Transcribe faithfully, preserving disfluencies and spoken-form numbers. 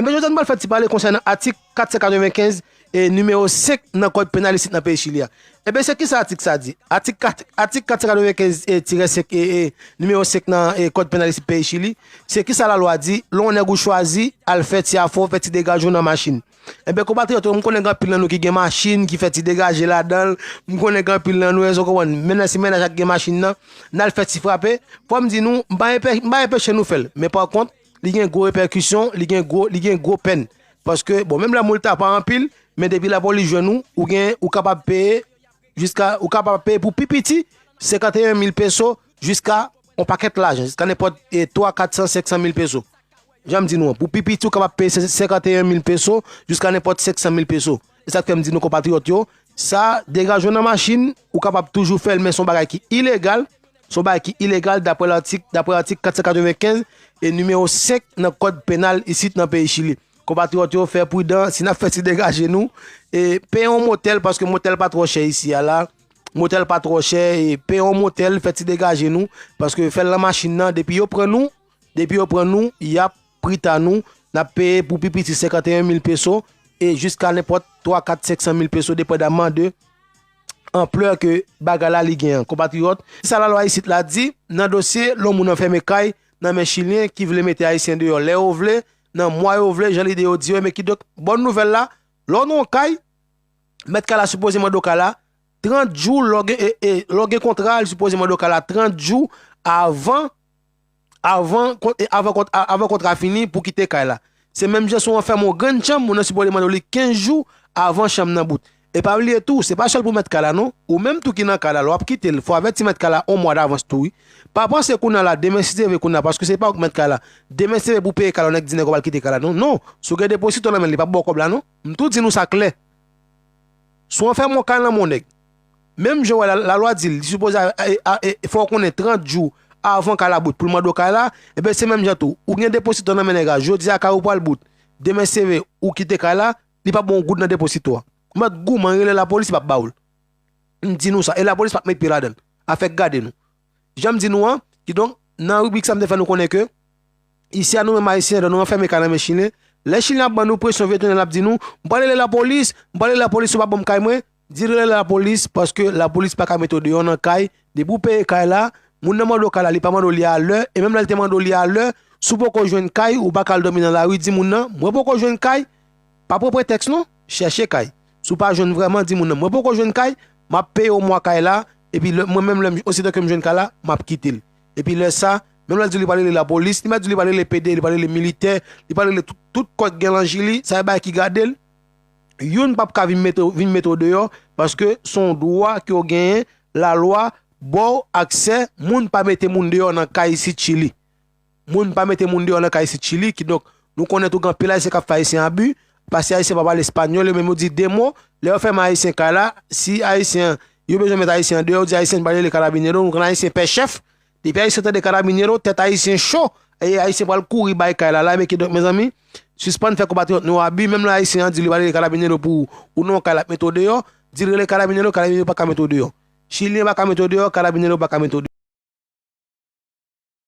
Men jodi a nou pral fè ti pale konsènan atik kat san katrevenkenz e nimewo senk nan kòd penal isit nan peyi Chili a. Ebyen, se kisa atik sa di? Atik kat, atik kat san katrevenkenz e tirè senk e, e nimewo senk nan e kòd penal isit peyi Chili, se kisa lalwa di? Lè yon nèg ou chwazi al fè ti afè w, fè ti degaje w nan machin. Ebyen, konpatriyòt yo, m konnen gen anpil nan nou ki gen machin, ki fè ti degaje ladan l. M konnen gen anpil nan nou, èske w konprann? Mennaj, se mennaj la ki gen machin nan, n al fè ti frape. Fò m di nou, m pa enpe-, m pa enpeche nou fè l. Men pa kont, li gen gwo repèkisyon, li gen gwo, li gen gwo pèn. Paske, bon, menm lè moul ta pa anpil, men depi lapolis jwenn ou, ou gen, ou kapab peye jiska, ou kapab peye pou pi piti senkanteyen mil peso jiska yon pakèt lajan, jiska nenpòt e twa, kat san, senk san mil peso. Jan m di nou an, pou pi piti, ou kapab peye se-, senkanteyen mil peso jiska nenpòt senk san mil peso. E sa k fè m di nou, konpatriyòt yo, sa, degaje w nan machin, ou kapab toujou fè l, men se yon bagay ki ilegal. Se yon bagay ki ilegal daprè latik, daprè atik kat san katrevenkenz e nimewo senk nan kòd penal isit nan peyi Chili. Konpatriyòt yo, fè pridan, si n ap fè ti degaje nou, e peye yon motèl, paske motèl pa twò chè isi a la. Motèl pa twò chè, e peye yon motèl, fè ti degaje nou, paske fè l nan machin nan, depi yo pran nou, depi yo pran nou, y ap prita nou, n ap peye pou pi piti senkanteyen mil peso, e jiska nenpòt twa, kat, senk san mil peso, depandaman de anplè ke bagay la li gen an. Konpatriyòt, sa lalwa isit la di, nan dosye, lè yon moun anfème kay, nan men Chilyen ki vle mete Ayisyen deyò lè yo vle, nan mwa yo vle, jan lide yo di yo, men kidonk, bòn nouvèl la, lè w nan yon kay, mèt kay la sipoze mande w kay la trant jou, lè w gen, e, e, lè w gen kontra, li sipoze mande w kay la trant jou avan, avan, kon-, e, avan kont-, a-, avan kontra fini pou kite kay la. Se menm jan si w anfème yon grenn chanm, moun nan sipoze mande w li kenz jou avan chanm nan bout. E pa bliye tou, se pa sèl pou mèt kay la non. Ou menm tou ki nan kay la, lè w ap kite l, fò w avèti mèt kay la yon mwa davans tou wi. Pa panse kounye a la, demen si Dye vle kounye a, paske se pa ou k mèt kay la. Demen si Dye vle pou peye kay la, yon nèg di nèg ou pral kite kay la non. Non, si w gen depozito nan men l, li p ap ba w kòb la non. M tou di nou sa klè. Si w anfème yon kay nan men yon nèg, menm jan w wè la, lalwa di l, li sipoze a, a, a, e, fò w konnen trant jou avan kay la bout pou l mande w kay la, ebyen se menm jan tou. Ou gen depozito nan men nèg la, jodi a kay ou pral bout, demen si Dye vle ou kite kay la, li p ap ba w yon goud nan depozito a. Ou mèt goumen, rele lapolis, li p ap ba w l. M di nou sa, e lapolis p ap met pye ladan l. Afè k gade nou. Jan m di nou an, kidonk, nan ribrik sa m te fè nou konnen ke, isi a nou menm Ayisyen, lè nou anfème kay nan men Chilyen, lè Chilyen ap ban nou presyon, vye tounen l ap di nou, m pral rele lapolis, m pral rele lapolis, si w pa ban m kay mwen, di l rele lapolis, paske lapolis pa ka mete w deyò nan kay, depi w peye kay la, moun nan mande w kay la, li pa mande w li a lè, e menm lè l te mande w li a lè, si w poko jwenn kay, ou pa ka al dòmi nan lari, di moun nan, mwen poko jwenn kay, pa pran pretèks non, chèche kay. Si w pa jwenn vrèman, di moun nan, mwen poko jwenn kay, m ap peye yon mwa kay la, epi lè, mwen menm, lè m, ositò ke m jwenn kay la, m ap kite l. Epi lè sa, menm lè l di w li pral rele lapolis, li mèt di w li pral rele pede, li pral rele militè, li pral rele tout, tout kò k gen lan ji li, sa e bagay ki gade l. Youn p ap ka vin mete, vin mete w deyò, paske se yon dwa ke w genyen, lalwa ba w aksè, moun pa mete moun deyò nan kay isit Chili. Moun pa mete moun deyò nan kay isit Chili, kidonk, nou konnen tou gen anpil Ayisyen k ap fè Ayisyen abi, paske Ayisyen pa pale espanyòl, yo menm yo di de mo, lè yo fèmen Ayisyen kay la, si Ayisyen, yo bezwen met Ayisyen an deyò, yo di Ayisyen pral rele karabinero, nou konnen Ayisyen pè chèf, depi Ayisyen tande karabinero, tèt Ayisyen cho, e Ayisyen pral kouri bay kay la, la, men kidonk, mezanmi, sispann fè konpatriyòt nou abi, menm lè Ayisyen an di li pral rele karabinero pou ou, ou nan yon kay l ap mete w deyò, di l rele karabinero, karabinero pa ka mete w deyò. Chilyen pa ka mete w deyò, karabinero pa ka mete w deyò.